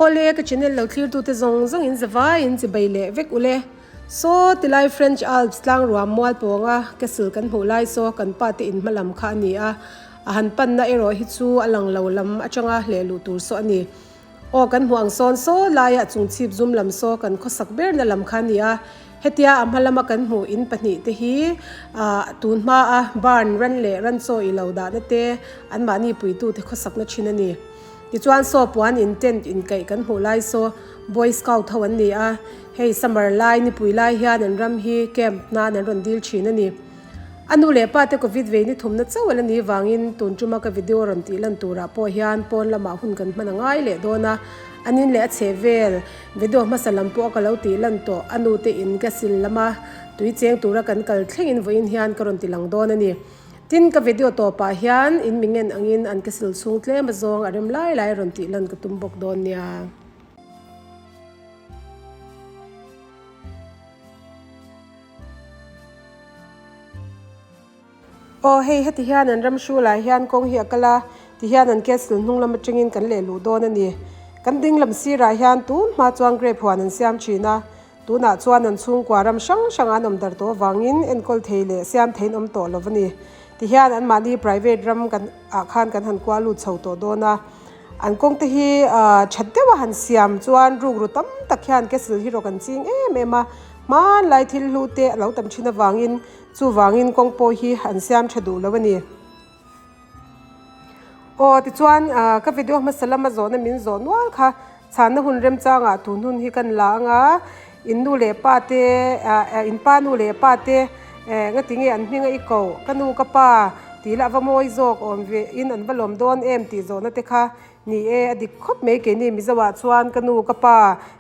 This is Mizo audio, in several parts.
Awle ka channel lo thlir tute zawng zawng in zavai in chibai leh vek ule. Saw tilai French Alps tlang ruam mual pawnga castle kan hmuh lai saw kan pa te in hma lam kha a ni a, a han panna erawh hi chu a lang lo lam atanga hleh luh tur saw a ni. Aw kan hmuh ang sawn saw laiah chung chhip zum lam saw kan khawsak berna lam kha a ni a, hetia a hma lama kan hmuh in pahnih te hi ah tun hma a barn ran leh ran chaw i lo dahna te anmahni puitute khawsakna thin a ni. Tichuan saw puan in tent inkaih kan hmuh lai saw Boy Scout ho an ni a, hei summer lai nipui lai hian an ram hi camp nan an rawn dil thin a ni. A nu leh pa te Covid vei ni thumna chauh a la ni vangin tun tuma ka video rawn tih lan turah pawh hian pawn lamah hun kan hman a ngai leh dawn a, a nin leh a chhe vel video hmasa lam pawh a ka lo tih lan tawh a nu te in ka sil lama tui cheng tura kan kal thlengin vawiin hian ka rawn ti lang dawn a ni. Tin ka video tawpah hian in mi ngen angin an ka sil chhung tlem a zawng a rem lai lai rawn tih lan ka tum bawk dawn nia. Aw hei heti hian an ram hrulah hian kawng hi a kal a ti hian an castle hnung lam atangin kan leh luh dawn a ni. Kan ding lam sirah hian tun hma chuan grape huan an siam thin a, tunah chuan an chhungkua ram hrang hrang an awm dar tawh avangin enkawl thei leh siam theiin awm tawh lo a ni. Ti hian anmahni private ram kan ah khan kan han kual lut chho tawh dawn a. An kawng te hi ah that deuh a han siam chuan rukru tam tak hian castle hi rawk an ching em em a, hmanlai thil hlu te a lo tam thin avangin chuvangin kawng pawh hi an siam tha duh lo a ni. Aw tichuan ah ka video hmasa lama zawhna min zawh nual kha chhanna hun remchangah tun hun hi kan la ang a, in nu leh pa te ah in pa nu leh pa te eh ngati nge an hming a i koh ka nu ka pa tih lah va mawi zawk awm ve in an va lawm dawn em tih zawhna te kha Ni e, a dik khawp mai keini Mizoah chuan ka nu ka pa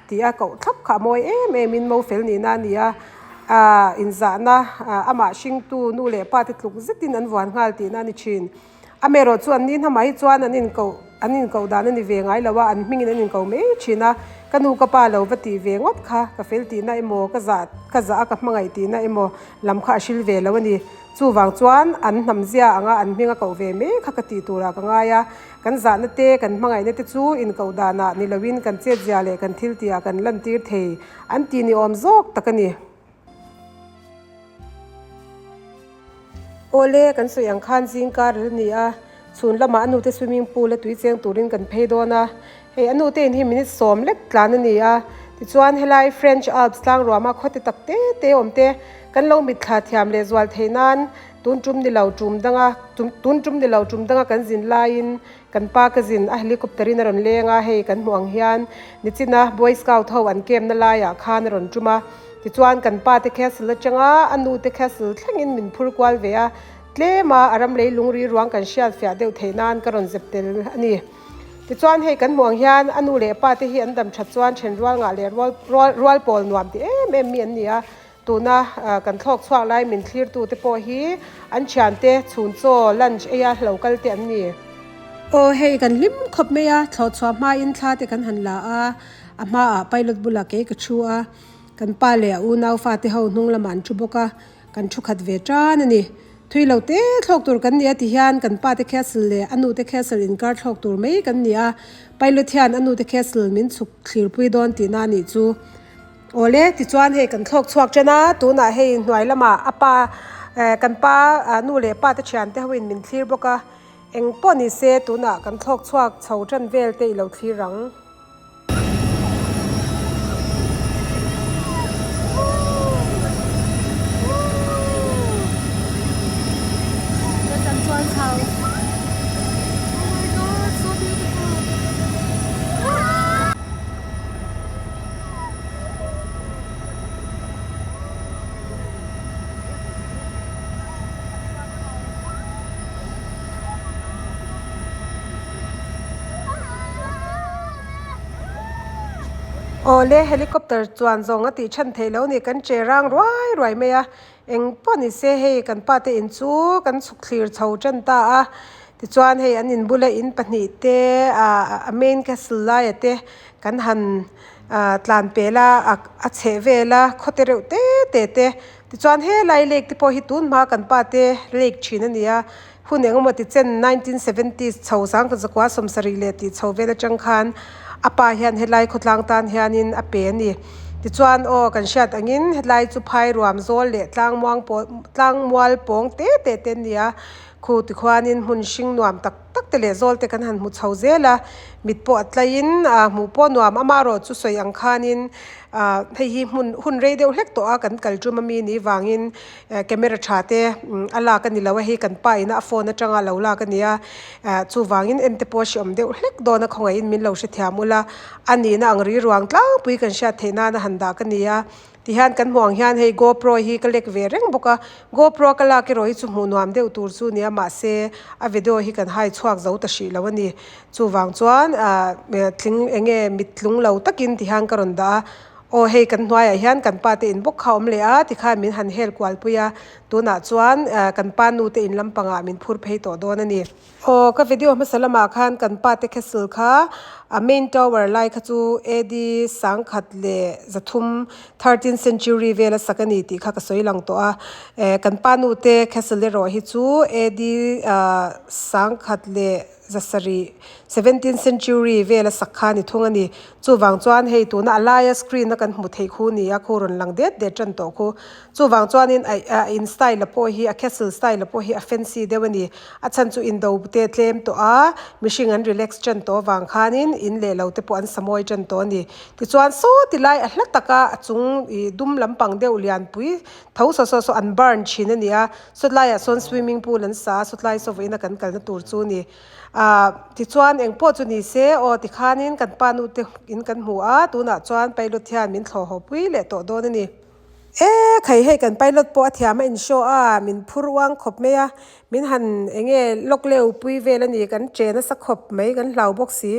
tih a koh thlap kha a mawi em em in mo fel nihna a ni a, aah inzahna amah hringtu nu leh pa te tluk zetin an vuan nghal tihna a ni thin. Amaherawh chu an ni hnamah hi chuan an inkoh an inkoh dan a ni ve ngai lo a, an hmingin an inkoh mai thin a, ka nu ka pa lo va tih ve ngawt kha ka fel tihna emaw ka zah ka zah a ka hmangaih tihna emaw lam kha a hril ve lo a ni. Chuvang chuan an hnamzia anga an hming a koh ve mai kha ka tih turah ka ngai a, kan zahna te, kan hmangaihna te chu inkoh danah ni loin kan chetzia leh kan thil tihah kan lantir thei an tih ni awm zawk tak a ni. Awle, kan sawi ang khan zingkar a la ni a, chhun lamah a nute swimming pool a tui cheng turin kan phei dawn a, hei a nute in hi minute sawm lek tlan a ni a, tichuan helai French Alps tlang ruama khawte tak te te awm te kan lo mitthla thiam leh zual theih nan tun tum ni lo tum danga tun tum ni lo tum danga kan zin laiin kan pa ka zin a helicopter in a rawn leng a, hei kan hmuh ang hian nichina Boy Scout ho an camp na laiah khan a rawn tum a, tichuan kan pa te castle atanga a nu te castle thlengin min phur kual ve a. Tlema a ram lei lungri ruang kan hriat fiah deuh theih nan ka rawn zep tel a ni. Tichuan hei kan hmuh ang hian a nu leh pa te hi an dam that chuan then rual ngah leh rual rual pawl nuam ti em em mi an ni a. Tuna kan thlawk chhuak lai min thlir tu te pawh hi an thian te chhun chaw lunch eia hlo kal te an ni. Aw hei kan hlim khawp mai a, thlawh chhuah hmain thla te kan han la a, a hmaah pilot bulah kei ka thu a, kan pa leh a unau fate ho hnung lamah an thu bawk a. Kan thu khat ve tan a ni. Thui lo te thlawk tur kan ni a ti hian kan pa te castle leh a nu te castle inkar thlawk tur mai kan ni a. Pilot hian a nu te castle min chhuk thlirpui dawn tihna a nih chu. Awle, tichuan hei kan thlawk chhuak ṭan a, tunah hei hnuai lamah a pa eh kan pa nu leh pa te thian te hoin min thlir bawk a. Eng pawh ni se tunah kan thlawk chhuak chho ṭan vel te i lo thlir ang. Awle helicopter chuan zawng a tih chhan theih loh a ni kan che rang ruai ruai mai a eng pawh ni se hei kan pa te in chu kan chhuk thlir chho tan ta a tichuan hei an in bula in pahnih te ah a main castle laia te kan han ah tlan pel a a chheh vel a khaw te reuh te te te tichuan helai lake te pawh hi tun hma kan pa te lake thin a ni a. Hun engemaw ti chen 1970s chho sangkhat zakua sawmsarih leh tih chho vel atang khan A pa hian helai khawtlang tan hianin a pe a ni. Tichuan aw kan hriat angin helai chu phai ruam zawl leh tlang muang pawl tlang mual pawng te te te an ni a khu tikhuanin hmun hring nuam tak tak te leh zawl te kan han hmu chho zel a mit pawh a tlaiin ah hmuh pawh a nuam amaherawh chu sawi ang khanin ah hei hi hmun hun rei deuh hlek tawh a kan kal tum ami nih vangin eh camera tha te a lak a ni lo a hei kan pa ina a phone atanga a lo lak a ni a ah chuvangin en te pawh a hreawm deuh hlek dawn a khawngaihin min lo hrethiam ula a nihna ang ri ruang tlangpui kan hriat theih nana han dah ka ni a tihian kan hmuh ang hian hei gopro hi ka lek ve reng bawk a gopro ka lak erawh hi chu hmuh nuam deuh tur chu a ni a mahse a video hi kan hai chhuak zo ta hrih lo a ni chuvang chuan ah tling eng nge mit tlung lo takin tihian ka rawn dah a. Aw hei kan hnuaiah hian kan pa te in bawk kha a awm leh a tikhan min han hel kual pui a tunah chuan eh kan pa nu te in lampangah min phur phei tawh dawn a ni. Aw ka video hmasa lamah khan kan pa te castle kha a main tower lai kha chu A_D sangkhat leh zathum thirteen century vel a sak a ni tih kha ka sawi lang tawh a eh kan pa nu te castle erawh hi chu A_D ah sangkhat leh. Zasarih, seventeenth century, vel a sak kha a ni thung a ni. Chuvang chuan hei tuna a laia screen a kan hmu theih khu ni a, khu rawn lang det det tan tawh khu. Chuvang chuanin a a in style a pawh hi a castle style a pawh hi a fancy deuh a ni. A chhan chu indo te tlem tawh a, mihring an relax tan tawh avang khanin in leh lo te pawh an sa mawi tan tawh a ni. Tichuan saw ti lai a hla taka a chung ih dum lampang deuh lianpui tho saw saw saw an burn thin a ni a. Sawtlaiah sawn swimming pool an sa a, sawtlai saw vawiin a kan kalna tur chu a ni. Ahh tichuan eng pawh chu ni se aw tikhanin kan pa nu te in kan hmu a, tunah chuan pilot hian min thlawh haw pui leh tawh dawn a ni. E khai hei kan pilot pawh a thiam a in show a, min phur uang khawp mai a, min han eng nge lawk leu pui vel a ni, kan che nasa khawp mai kan hlau bawk si.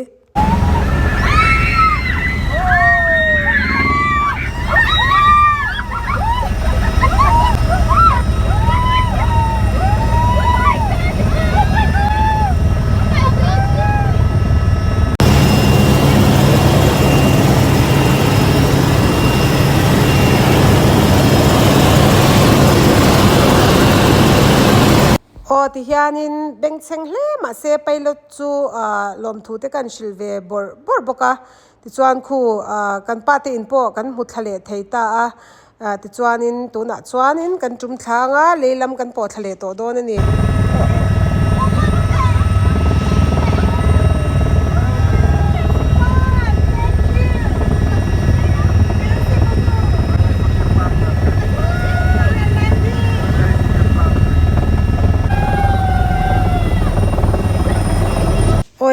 Aw tihianin bengchheng hle mahse pilot chu ah lawmthu te kan hrilh ve bawrh bawrh bawk a tichuan khu ah kan pa te in pawh kan hmu thla leh thei ta a ah tichuanin tunah chuanin kan tum thlang a lei lam kan pawh thla leh tawh dawn a ni.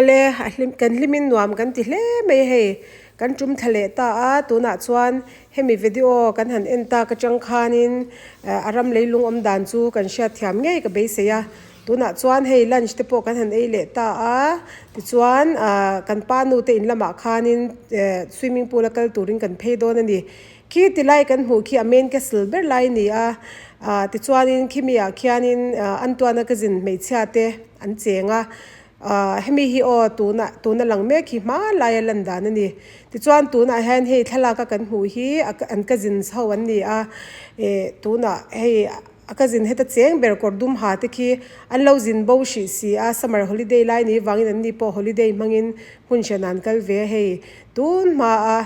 Awle a hlim kan hlimin nuam kan ti hle mai hei kan tum thla leh ta a tunah chuan hemi video kan han en tak atang khanin a ram leilung awm dan chu kan hriat thiam ngei ka beisei a tunah chuan hei lunch te pawh kan han ei leh ta a tichuan ah kan pa nu te in lamah khanin eh swimming pool a kal turin kan phei dawn a ni. Khi ti lai kan hmuh khi a main castle ber lai a ni a, ah tichuanin khimi ah khianin ah Antuana cousin hmeichhia te an cheng a, ah hemi hi aw tuna tuna lang mek hi hmanlai a lan dan a ni. Tichuan tunah hian hei thlalak a kan hmuh hi a an cousins ho an ni a, eh tunah hei A cousin heta cheng ber kawr dum ha te khi an lo zin bo hrih si a, summer holiday lai ni vangin an ni pawh holiday hmangin hmun hran an kal ve a hei. Tun hma a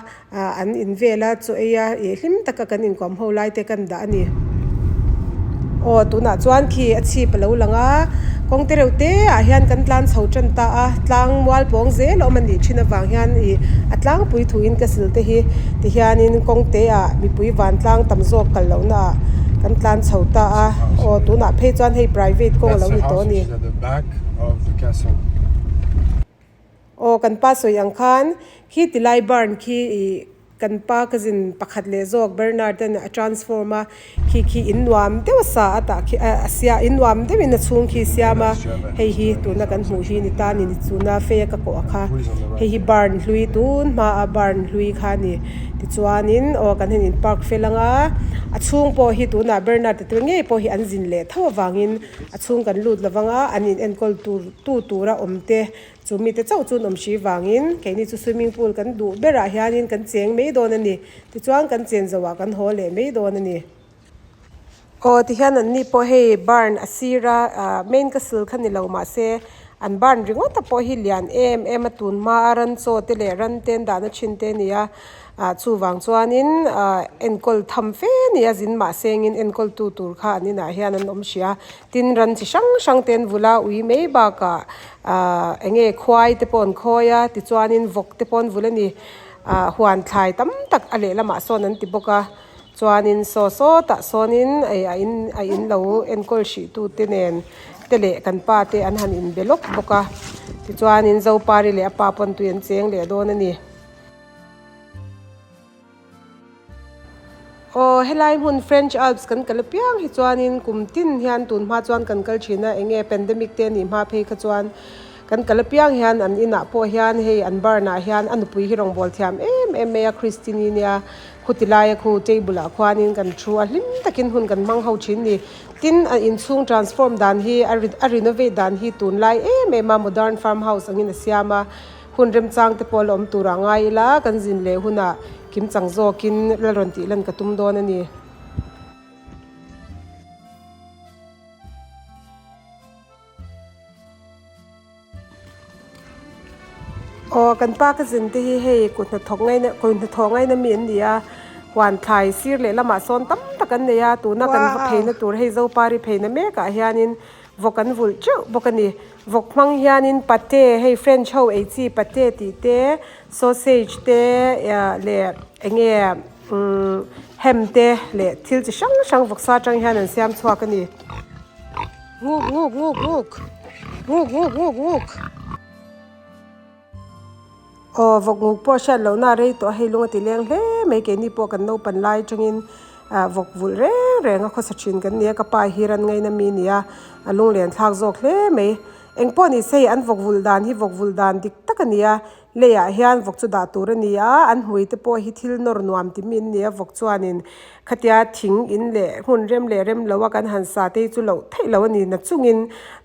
an in vel a chaw ei a ih hlim taka kan inkuam ho lai te kan dah a ni. Aw tunah chuan khi a chhip a lo lang a, kawng te reuh te ah hian kan tlan chho tan ta a, tlang mual pawng zel a awm a nih thin avang hian ih a tlangpui thuin ka sil te hi ti hianin kawng te ah mipui vantlang tam zawk kal lohna ah kan tlan chho ta a, aw tunah phei chuan hei private kawng a lo ni tawh a ni. Aw kan pa sawi ang khan khi tilai barn khi ih kan pa cousin pakhat leh zawk Bernard an a transform a khi khi in nuam deuh a sa a tah khi a sia in nuam deuhin a chhung khi siam a hei hi tuna kan hmuh hi ni ta ni tuna fei a ka kawh a kha hei hi barn hlui tun hma a barn hlui kha a ni tichuanin aw kan han in park fel ang a a chhung pawh hi tunah Bernard te ngei pawh hi an zin leh tho avangin a chhung kan lut lovang a an in enkawl tur tu tura awm te Chu mite chauh chu an awm hri vangin keini chu swimming pool kan duh berah hianin kan cheng mai dawn a ni. Tichuan kan chen zohah kan haw leh mai dawn a ni. Aw tihian an ni pawh hei barn a sira ah main castle kha ni lo mahse An barn ringawt a pawh hi lian em em a tun hma a ran chaw te leh ran te an dahna thin te a ni a ah chuvang chuanin ah enkawl tham fe a ni a zin mah sengin enkawl tu tur kha an inah hian an awm hrih a tin ran chi hrang hrang te an vulh a ui mai bakah ah eng nge khuai te pawh an khawi a tichuanin vawk te pawh an vulh a ni ah huan thlai tam tak a lehlamah sawn an ti bawk a. Chuanin saw sawtah sawnin ei a in a in lo enkawl hrih tu te nen te leh kan pa te an han inbe lawk bawk a tichuanin Zopari leh a pa pawn tui an cheng leh dawn a ni. Aw helai hmun French Alps kan kal apiang hi chuanin kum tin hian tun hma chuan kan kal thin a eng nge pandemic te a nih hma phei kha chuan kan kal apiang hian an inah pawh hian hei an barn ah hian a nupui hi rawngbâwl thiam em em mai a Christine-i nia. Khuti laia khu table ah khuanin kan thu a, hlim takin hun kan hmang ho thin ni. Tin, a inchhung transform dan hi a a renovate dan hi tunlai em em a, modern farm house angin a siam a, hun remchang te pawh la awm turah ngai ila kan zin leh hunah kimchang zawkin la rawn tih lan ka tum dawn a ni. Aw kan pa ka zin te hi hei kut hnathawk ngaina kut hnathawh ngaina mi an ni a huan thlai sir leh lamah sawn tam tak an nei a tuna kan va pheina tur hei zopari pheina mekah hianin vawk an vulh teuh bawk a ni vawk hmang hianin pate hei french ho ei chi pate tih te sausage te leh eng nge umm hem te leh thil chi hrang hrang vawksa atang hian an siam chhuak a ni. Nguk nguk nguk nguk nguk nguk nguk nguk Aw vawk nguk pawh hriat lohna a rei tawh a hei lung a ti leng hle mai keini pawh kan naupan lai atangin ah vawk vulh reng reng a khawsa thin kan ni a ka pa hi ran ngaina mi a ni a a lunglen thlak zawk hle mai engpawh ni se hei an vawk vulh dan hi vawk vulh dan dik tak a ni a Leiah hian vawk chu dah tur a ni a, an hmui te pawh hi thil nawr nuam ti mi an ni a, vawk chuanin khatia thing in leh hmun rem leh rem lo a kan han sa te hi chu loh theih lo a ni na chungin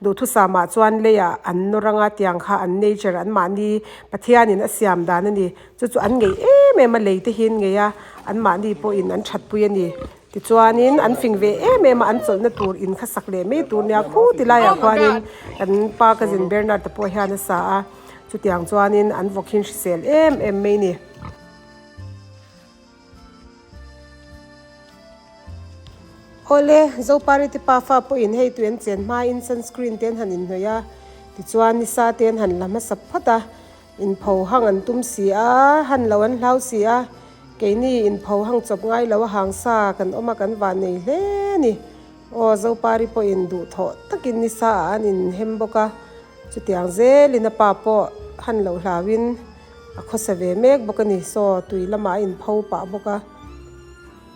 duhthusam ah chuan leiah an nawr anga tiang kha an nature an mahni Pathianin a siam dan a ni chu chu an ngeih em em a lei te hi an ngei a an mahni pawhin an thatpui a ni. Tichuanin an fing ve em em a, an chawlhna tur in kha sak leh mai tur nia khu ti laiah khuanin kan pa cousin Bernard te pawh hian a sa a, chutiang chuanin an vawk hin hrisel em em mai ni. Awle, Zopari te pafa pawhin hei tui an chen hmain sunscreen te an han inhnawih a, tichuan nisa te an han la hmasa phawt a. Inpho hang an tum si a, han lo an hlau si a, keini inpho hang chawp ngai lo a hang sa kan awm a kan van nei hle a ni. Aw Zopari pawhin duhthawh takin nisa ah an inhem bawk a, chutiang zelin a pa pawh han loh hlauin a khawsa ve mek bawk a ni, saw tui lamah a inpho pah bawk a.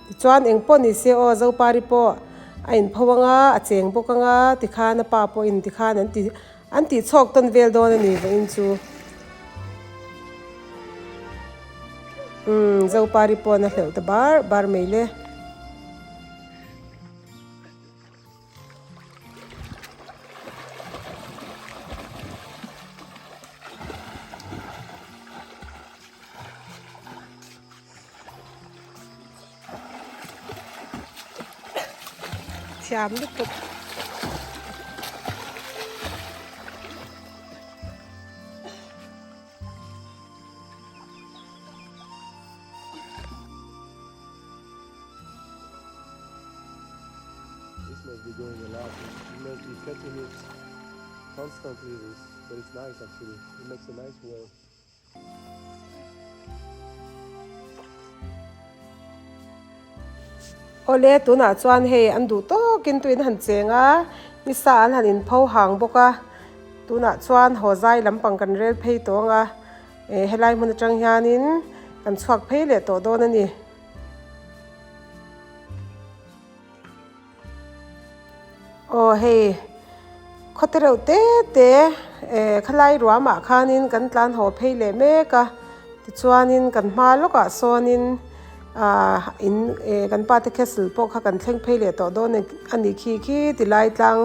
Tichuan engpawh ni se aw Zopari pawh a inpho anga a cheng bawk anga tikhan a pa pawhin tikhan an ti An tih chhawk tawn vel dawn a ni vawiin chu. Umm Zopari pawn a hleuh ta bar bar mai le. Thiam lutuk. This must be going a lot. You must be cutting it constantly this, but it's nice actually. It makes a nice wall. Awle tunah chuan hei an duh tawkin tuin han cheng a nisa an han inpho hang bawk a tunah chuan haw zai lampang kan rel phei tawh ang a eh helai hmun atang hianin kan chhuak phei leh tawh dawn a ni. Aw hei khawte reuh te te eh khalai ruamah khanin kan tlan haw phei leh mek a tichuanin kan hma lawkah sawnin ah in eh kan pa te castle pawh kha kan thleng phei leh tawh dawn a ni khi khi tilai tlang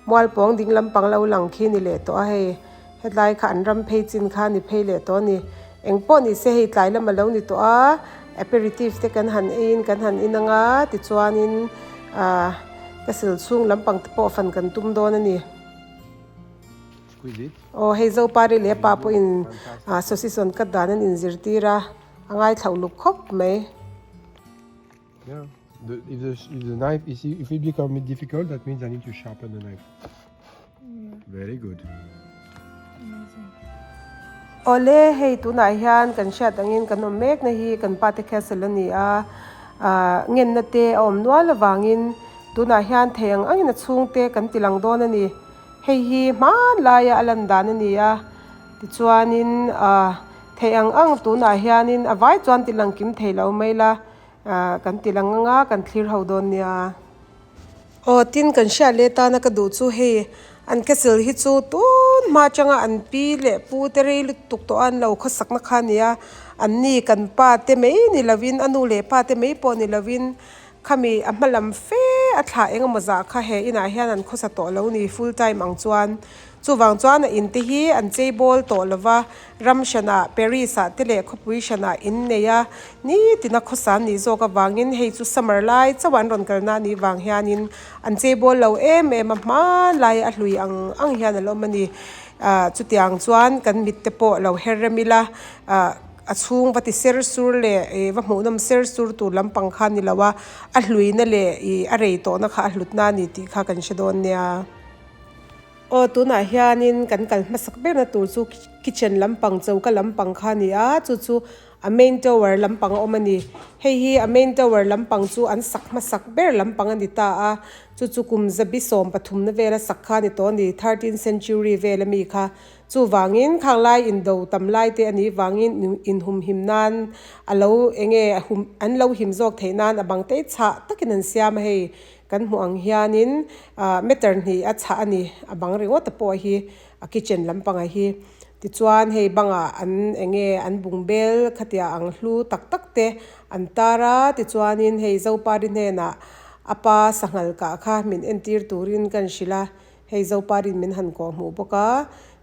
mualpawng ding lampang lo lang khi ni leh tawh a hei hetlai kha an ram phei chin kha ni phei leh tawh a ni engpawh ni se hei tlai lam a lo ni tawh a aperitif te kan han eiin kan han in ang a tichuanin ah castle chhung lampang te pawh fan kan tum dawn a ni. squeeze it. Aw hei Zopari leh a pa pawhin ah sausage rawn cut dan an inzirtir a, a ngaithla uluk khawp mai. Yeah, the, if the, if the knife, you see, if it becomes difficult, that means I need to sharpen the knife. Very good. Awle, hei tunah hian kan hriat angin kan awm mek na hi kan pate castle a ni a, ah ngenna te a awm nual avangin tunah hian thei ang angin a chhungte kan ti lang dawn a ni. Hei hi hmanlaia a lan dan a ni a, tichuanin ah thei ang ang tunah hianin a vai chuan ti lang kim thei lo mai la, ah kan ti lang anga kan thlir ho dawn nia. Aw tin kan hriat leh tana ka duh chu hei an castle hi chu tun hma atanga an pi leh pu te rei lutuk tawh a an lo khawsakna kha a ni a, an ni kan pa te mai ni lovin a nu leh pa te mai pawh ni lovin khami a hma lam fe a thlah eng emaw zah kha he inah hian an khawsa tawh lo ni full time ang chuan. Chuvang chuan a in te hi an chei bawl tawh lo va, ram hranah Paris ah te leh khawpui hranah in nei a, nitina khawsa an nih zawk avangin hei chu summer lai chauh an rawn kalna a nih vang hianin an chei bawl lo em em a, hmanlai a hlui ang ang hian a la awm a ni. Ah chutiang chuan kan mit te pawh lo her rem ila, ah a chhung va ti ser sur leh ih va hmuhnawm ser sur tur lampang kha a ni lo a, a hluina leh ih a rei tawhna kha a hlutna a ni tih kha kan hre dawn nia. Aw tunah hianin kan kal hmasak berna tur chu kitchen lampang choka lampang kha a ni a chu chu a main tower lampang a awm a ni hei hi a main tower lampang chu an sak hmasak ber lampang a ni ta a chu chu kum zabi 13 na vela sak kha a ni tawh a ni thirteen century vel ami kha chuvangin khang lai indo tam lai te a nih vangin inhumhim nan a lo eng nge an lo him zawk theih nan a bang te chhah takin an siam a hei. Kan hmuh ang hianin ah meter hnih a chhah a ni a bang ringawt te pawh hi a kitchen lampangah hi tichuan hei bangah an eng nge an bungbel khatia ang hlu tak tak te an tar a tichuanin hei zopari hnenah a pa sanghal kah kha min entir turin ka hrilh a hei zopari'n min han kawh hmuh bawk a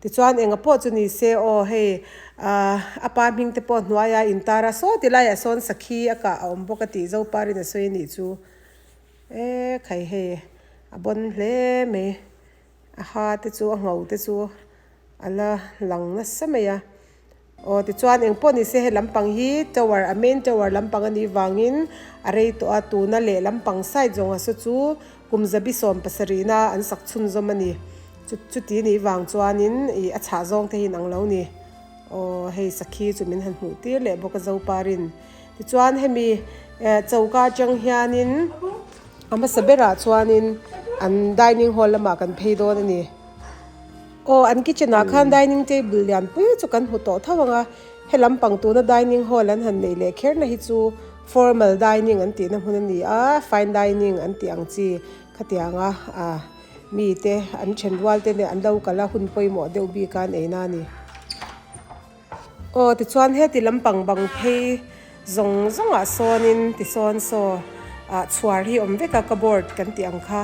tichuan enga pawh chu ni se aw hei ah a pa hming te pawh hnuaia intar a saw ti laiah sawn sakhi a kah a awm bawk a tih zopari'n a sawi a nih chu. Eee khai hei a bawn hle mai a ha te chu a ngho te chu a la lang nasa mai a aw tichuan eng pawh ni se he lampang hi tower a main tower lampang a nih vangin a rei tawh a tuna leh lampang side zawng a saw chu kum zabi 17 na an sak chhunzawm a ni chu chuti nih vang chuanin ih a chhah zawng te hi in ang lo ni aw hei sakhi chu min han hmuh tir leh bawk a zoparin. Tichuan hemi eh choka atang hianin a hmasa berah chuanin an dining hall lamah kan phei dawn a ni. Aw an kitchen ah khan dining table lian pui chu kan hmu tawh tho ang a, he lampang tuna dining hall an han neih leh kher na hi chu formal dining an tihna hmun a ni a, fine dining an tih ang chi khatianga ah mite an then rual te nen an lo kal a hun pawimawh deuh bik a an ei na a ni. Aw tichuan heti lampang bang phei zawng zawngah sawnin tisawn saw ah chhuar hi awm vek a cupboard kan tih ang kha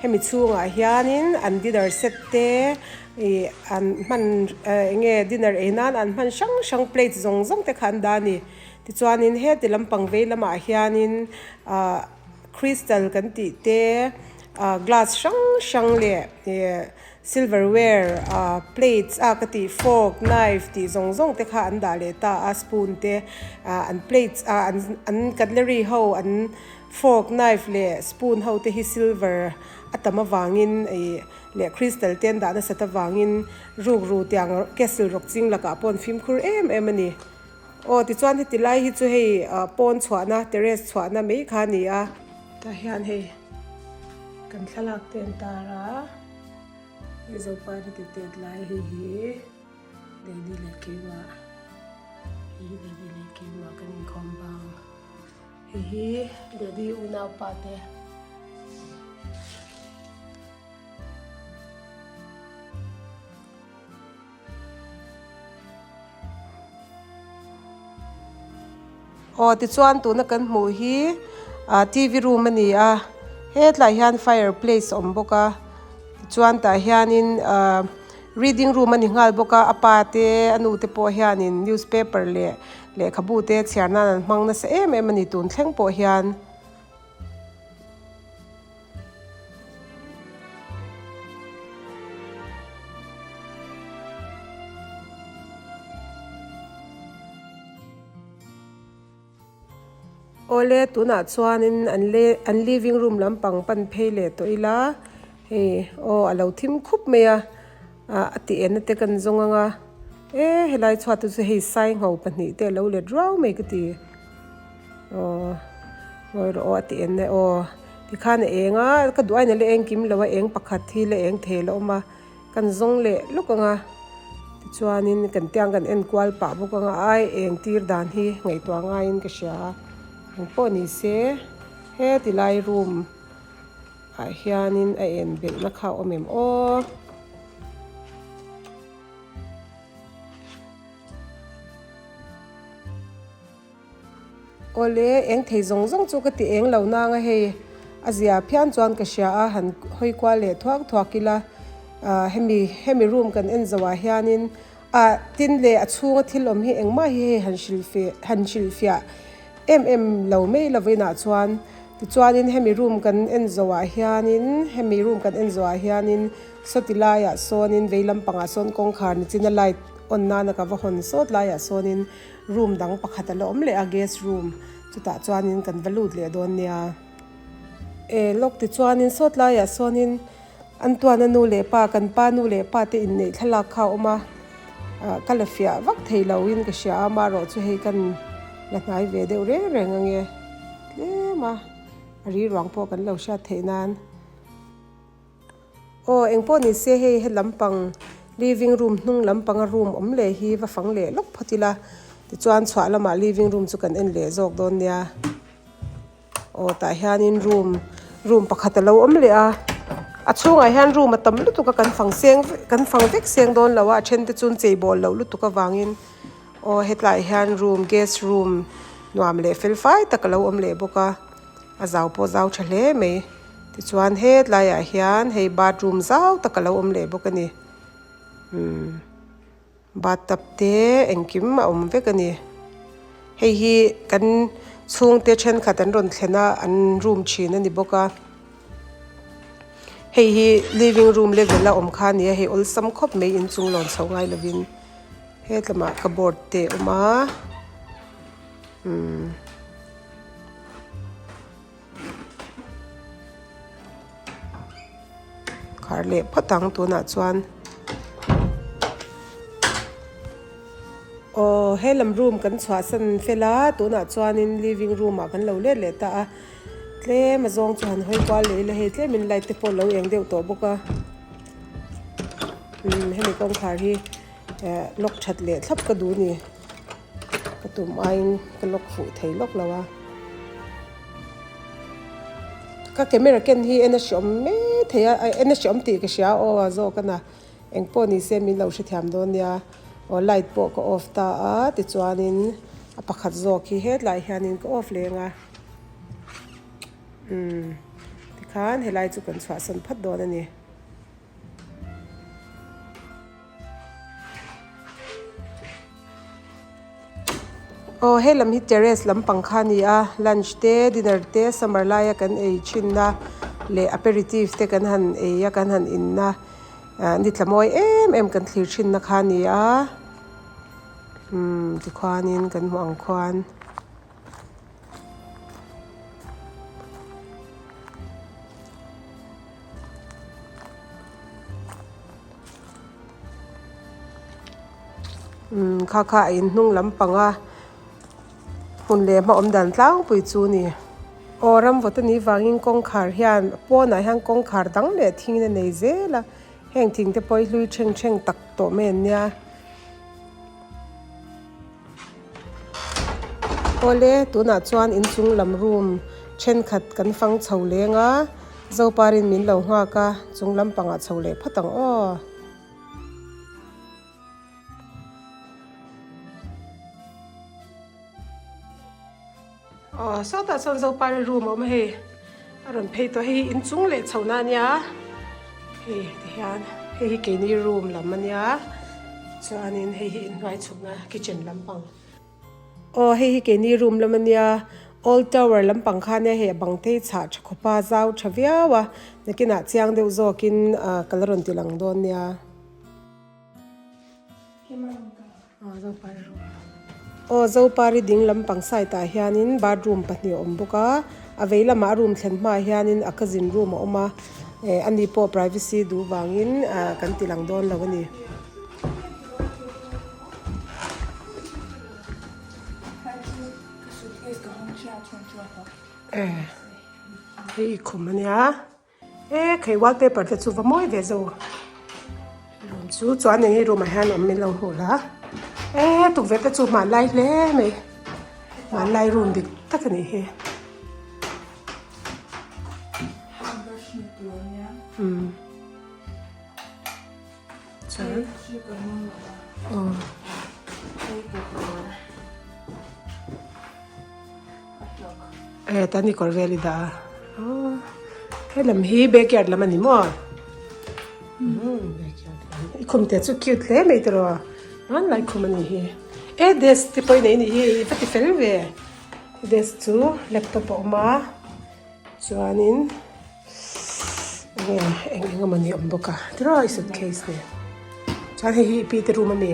hemi chhungah hianin an dinner set te ih an hman eh eng nge dinner ei nan an hman hrang hrang plate zawng zawng te kha an dah a ni tichuanin heti lampang vei lamah hianin ah crystal kan tih te ah glass hrang hrang leh ih. Silverware ah plates a ka tih fork, knife tih zawng zawng te kha an dah leh ta a spoon te ah an plates ah an an cutlery ho an fork, knife leh spoon ho te hi silver a tam avangin ih leh crystal te an dah nasat avangin rukru tiang castle rawk ching lakah pawh an fimkhur em em a ni. Aw tichuan heti lai hi chu hei ah pawn chhuahna terrace chhuahna mai kha a ni a. Tah hian hei kan thlalak te an tar a. Hei Zopari ti tet lai hei hi Daddy leh keimah hei hi Daddy leh keimah kan inkhawm bang hei hi Daddy unaupa te. Aw tichuan tuna kan hmuh hi ah t v room a ni a hetlai hian fire place a awm bawk a tichuan tah hianin ah reading room a ni nghal bawk a a pa te a nu te pawh hianin newspaper leh lehkhabu te chhiar nan an hmang nasa em em a ni tun thleng pawh hian. Awle tunah chuanin an le an living room lampang pan phei leh tawh ila hei aw a lo thim khup mai a ah a ti enna te kan zawng ang a e helai chhuat te chu hei saingho pahnih te a lo let ruau mai ka ti aw ngawi rawh aw a ti enna aw tikhan a eng a ka duh ain a la eng kim lo a eng pakhat hi la eng thei la awm a. Kan zawng leh lawk ang a, tichuanin kan tiang kan en kual pah bawk ang a, ai eng tir dan hi ngaihtuah ngaiin ka hria a, eng pawh ni se heti lai room ah hianin a en belhna kha a awm em aw. Awle, eng thei zawng zawng chu ka ti eng lo nang a hei, a zia phian chuan ka hria a, han hawi kual leh thuak thuak ila, ah hemi hemi room kan en zo ah hianin ah tin leh a chhunga thil awm hi engmah hi hei han hrilh fe han hrilh fiah em em lo mai lo inah chuan tichuanin hemi room kan en zo ah hianin hemi room kan en zo ah hianin sawti laiah sawnin vei lampangah sawn kawngkhar nichina light on nana ka va hawn sawt laiah sawnin. Room dang pakhat a la awm leh a guest room chutah chuanin kan va lut leh dawn nia. E lawk tichuanin sawt laiah sawnin an tuana nu leh pa kan pa nu leh pa te inneih thlalak kha a awm a ah ka la fiah vak thei lo in ka hria a amaherawh chu hei kan la hnai ve deuh reng reng ange tlem a a riruang pawh kan lo hriat theih nan. Aw engpawh ni se hei he lampang living room hnung lampanga room awm leh hi va fang leh lawk phawt ila tichuan chhuah lamah living room chu kan en leh zawk dawn nia aw tah hianin room room pakhat a lo awm leh a a chhungah hian room a tam lutuk a kan fang seng kan fang vek seng dawn lo a a then te chu an chei bawl loh lutuk avangin aw hetlaiah hian room guest room nuam leh fel fai tak a lo awm leh bawk a a zau pawh zau tha hle mai. Tichuan hetlaiah hian hei bathroom zau tak a lo awm leh bawk a ni umm bathtub te engkim a awm vek a ni hei hi kan chhungte thenkhat an rawn thlen a an room thin a ni bawk a hei hi living room level a awm kha a ni a hei awlsam khawp mai inchung lawn chhoh ngai lovin hetlamah cupboard te a awm a umm. Khar leh phawt ang tunah chuan aw he lam room kan chhuahsan fel a tunah chuanin living room ah kan lo let leh ta a tlem a zawng chu han hawi kual leh ila hei tlemin light te pawh a lo eng deuh tawh bawk a umm hemi kawngkhar hi eh lock that leh thlap ka duh a ni. Ka tum aiin ka lock fuh thei lawk lo a. Ka camera ken hi en a hreawm mai thei a, en a hreawm tih ka hria aw a zawk a na. Engpawh ni se min lo hrethiam dawn nia. Aw light pawh ka off ta a tichuanin a pakhat zawk hi hetlai hianin ka off leng a. Umm tikhan helai chu kan chhuahsan phat dawn a ni. Aw he lam hi terrace lampang kha a ni a lunch te dinner te summer laia kan ei thin na leh aperitif te kan han ei a kan han in na ah ni tla mawi em em kan thlir thin na kha a ni a umm tikhuanin kan hmuh ang khuan. Umm kha kha a inhnung lampang a hmun leh hma awm dan tlangpui chu a ni. Aw ramvawt a nih vangin kawngkhar hian pawnah hian kawngkhar dang leh thingin a nei zel a heng thing te pawh hi hlui thleng thleng tak tawh mai an nia. Awle tunah chuan inchung lam room thenkhat kan fang chho leng a Zoparin min lo nghak a chung lampangah chho leh phawt ang aw. Aw sawtah sawn Zopari room a awm a hei a rawn phei tawh hei hi inchung leh chho na ania hei tihian hei hi keini room lam ania chuanin hei hi inhnuai chhukna kitchen lampang aw hei hi keini room lam ania old tower lampang kha ania hei a bang te hi chhah tha khawp a zau tha viau a nakinah chiang deuh zawkin ah ka la rawn ti lang dawn nia. Aw Zopari room. Aw Zopari ding lampang side ah hianin bathroom pahnih a awm bawk a a vei lamah a room thlen hmaah hianin a cousin room a awm a eh ani pawh privacy duh vangin ah kan ti lang dawn lo a ni. Eh hei i khum ania eh khei wallpaper te chu va mawi ve zo room chu chuan eng nge room ah hian awm min lo hmuh la eh tukverh te chu hmanlai hle mai hmanlai room dik tak a nih hi umm chuan aw. Eh ta ni kawr vel i dah a aw helam hi backyard lam a ni maw umm backyard lam i khum te chu cute hle mai tiraw hmanlai khum a ni hi eh desk te pawh i nei a ni hi i va ti fel ve desk chu laptop a awm a chuanin enge eng eng emaw ni a awm bawk a tiraw i suitcase nen chuan hei hi i pi te room a mi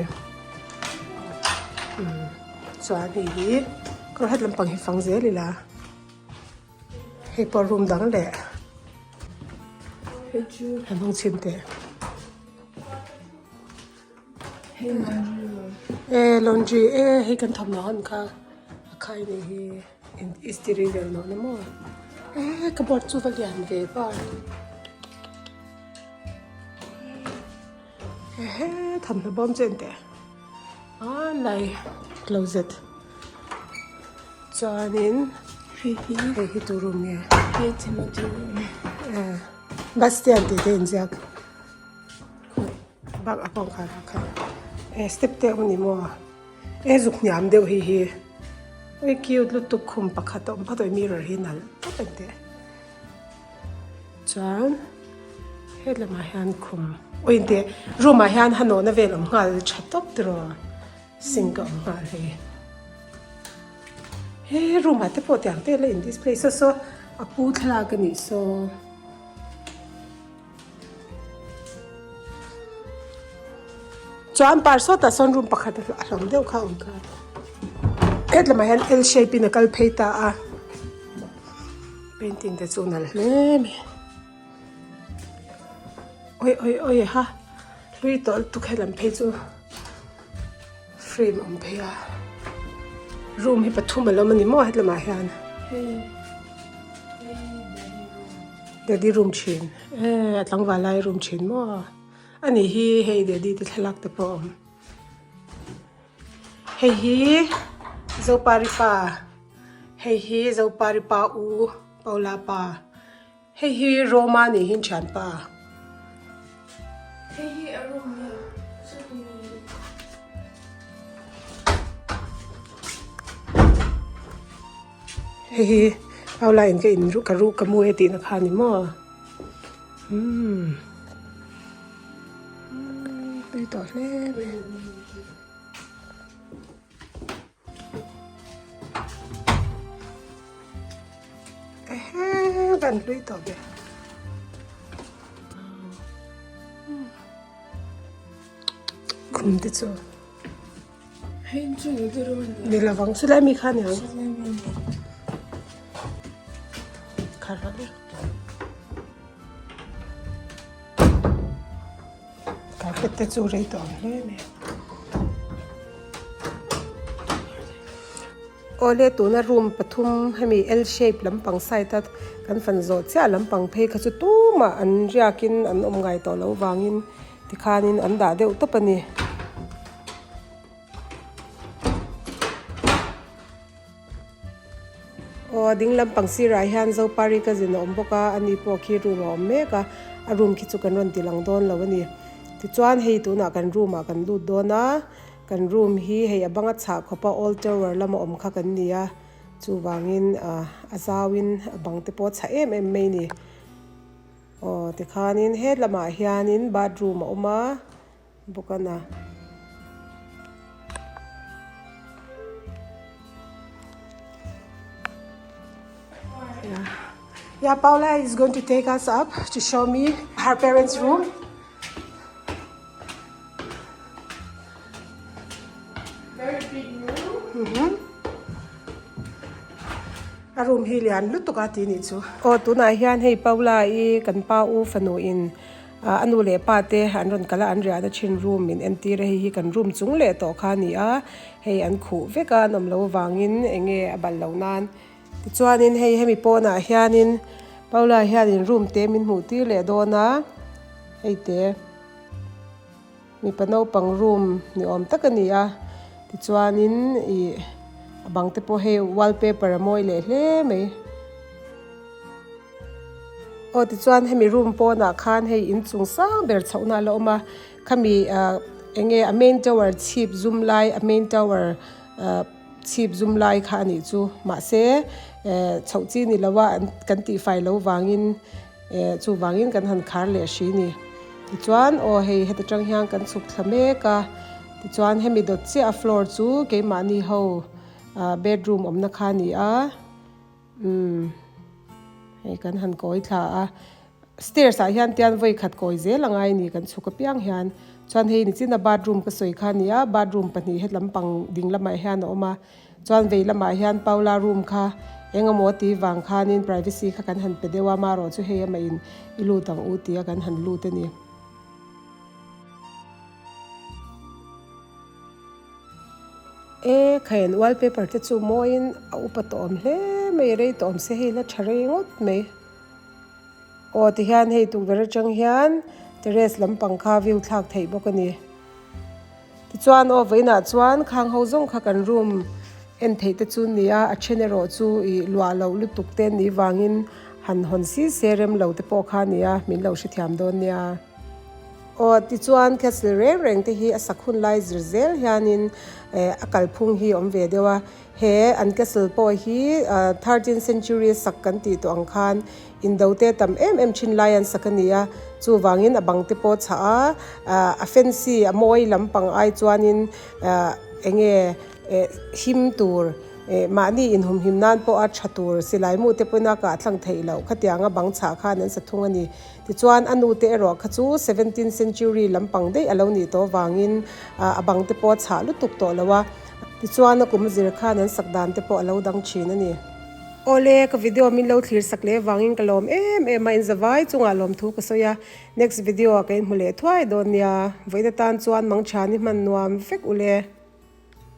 umm chuan hei hi kawr hat lampang hi fang zel ila hei pawh room dang leh a hnung chhin teh eh laundry eh hei kan thawmhnaw han kha a khai ni hi. Istiri vel nawh na maw eh cupboard chu va lian ve bar ehe thawmhnaw bawm chu en teh a lai closet chuanin hei hi tu room nge eh bus stand tih te inziak bak a kawngkhar ah khan eh step te a awm a ni maw. E zuk hniam deuh hi hi ui cute lutuk khum pakhat a awm phawt a mirror hi nalh tawp ang teh chuan helamah hian khum aw inteh room ah hian hanawhna vel awm nghal tha tawp tiraw sink a awm nghal hei he room ah te pawh tiang te la in display saw saw a pu thlalak a nih saw. Chuan par sawtah sawn room pakhat a hlawm deuh kha a awm kha. Hetlamah hian L shape in a kal phei ta a. Painting te chu nalh hle mai. Oi oi oi ha hlui tawh lutuk helam phei chu frame a awm phei a. Room hi pathum a la awm a ni maw hetlamah hian. Daddy room thin eh a tlangval lai room thin maw a ni hi hei daddy te thlalak te pawh a awm hei hi zopari pa hei hi zopari pa u paula pa hei hi roma ni hi thianpa. Hei hi Paula in ka in ka ruh ka mu e tihna kha a ni maw umm tui tawh hle mai. Ehe kan hlui tawh ve. Khum te chu. Ni lovang chu lai mi kha ni ang. Kha rawh le. Carpet te chu rei tawh ang hle mai. Awle tuna room pathum hemi L shape lampang side a kan fan zawh chiah lampang phei kha chu tumah an riakin an awm ngai tawh loh vangin tikhanin an dah deuh tawp a ni. Aw ding lampang sirah hian Zopari cousin a awm bawk a ani pawh khi room a awm mek a a room khi chu kan rawn ti lang dawn lo a ni tichuan hei tunah kan room ah kan lut dawn a kan room hi hei a banga chhah khawp a old tower lama awm kha kan ni a chuvangin ah a zauin a bang te pawh a chhah em em mai a ni aw tikhanin helamah hianin bathroom a awm a. Bawk a na. Yeah, Paula is going to take us up to show me her parents' room. Very big room. A room hi lian lutuk a tih nih chu. Aw tunah hian hei Paula i kan pa u fanu in a nu leh pa te an rawn kal a an riahna thin room min entir a hei hi kan room chung leh tawh kha a ni a hei an khuh vek a an awm loh avangin eng nge a balh loh nan tichuanin hei hemi pawnah hianin Paula hianin room te min hmuh tir leh dawn a hei te. Mipa naupang room ni awm tak a ni a tichuanin ih a bang te pawh hei wallpaper a mawi leh hle mai. Aw tichuan hemi room pawnah khan hei inchung sang ber chhohna a la awm a khami ah eng nge a main tower chhip zum lai a main tower ah chhip zum lai kha a nih chu mahse eh chhoh chi ni lo a kan tihfai lo vangin. Eh chuvangin kan han khar leh hri ni. Tichuan aw hei heta tang hian kan chhuk thla mek a, tichuan hemi dawt chiah a floor chu keimahni ho ah bedroom awmna kha a ni a, umm hei kan han kawi thla a, stairs ah hian tian vawi khat kawi zel a ngai a ni kan chhuk apiang hian, chuan hei nichina bathroom ka sawi kha a ni a, bathroom pahnih het lampang ding lamah hian a awm a. Chuan vei lamah hian Paula room kha eng emaw tih vang khanin privacy kha kan han pe deuh a, marawh chu hei amah in i lut ang u tia kan han lut a ni. E khain wallpaper te chu mawiin a upa tawh awm hle mai, rei tawh awm se hei la tha rei ngawt mai. Aw tihian hei tukverh atang hian terrace lampang kha view thlak theih bawk a ni. Tichuan aw vawiinah chuan khang ho zawng kha kan room en theih te chu nia a then erawh chu ih luah loh lutuk te ni vangin han hawn si se rem lo te pawh kha nia min lo hrethiam dawn nia. Aw tichuan castle reng reng te hi a sak hun lai zir zel hianin eh a kalphung hi a awm ve deuh a he an castle pawh hi thirteen century sak kan tih tawh ang khan Indo te tam em em thin lai an sak a ni a, chuvangin a bang te pawh chhah a, ah a fancy a mawi lampang ai chuanin ah enge eh him tur eh mahni inhumhim nan pawh a tha tur silai mu te pawhin a kah thlang theih loh khatianga bang chhah khan an sa thung a ni. Tichuan a nu te erawh kha chu seventeen century lampang daih a lo nih tawh avangin ah a bang te pawh a chhah lutuk tawh lo a, tichuan a kum zir khan an sak dan te pawh a lo dang thin a ni. Awle, ka video min lo thlir sak leh vangin ka lawm em em a, inzavai chungah lawmthu ka sawi a, next video ah ka inhmu leh thuai dawn nia, vawiin atan chuan mangchhan i hman nuam vek ule.